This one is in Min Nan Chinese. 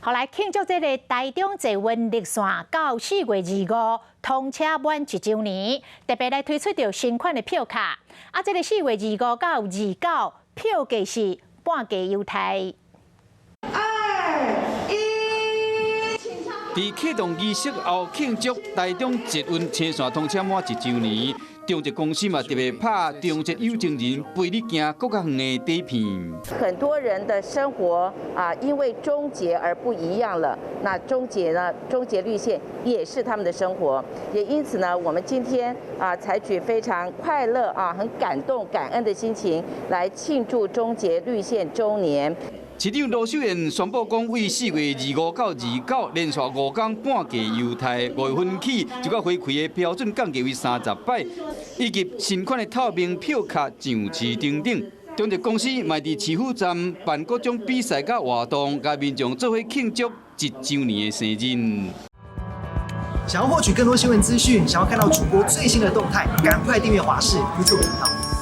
好，來慶祝這个台中捷運綠線到4月25通車滿一週年，特別來推出著新款的票卡。啊，這个4月25到29票價是半價優待。二一，佇啟動儀式後，慶祝台中捷運青線通車滿一週年，中捷公司嘛特別拍《中捷有情人陪你行閣較遠》的底片。很多人的生活啊，因為中捷而不一樣了。那中捷呢？中捷綠線也是他們的生活，也因此呢，我們今天啊，採取非常快樂啊、很感動、感恩的心情來慶祝中捷綠線週年。市長盧秀燕宣布講，為4月25到29連續5天半價優待，5月份起就佮花開的標準降價為30擺，以及新款的透明票卡上市等等。中捷公司嘛佇市府站辦各種比賽佮活動，共民眾做伙慶祝一週年的生日。想要獲取更多新聞資訊，想要看到主播最新的動態，趕快訂閱華視 YouTube 頻道。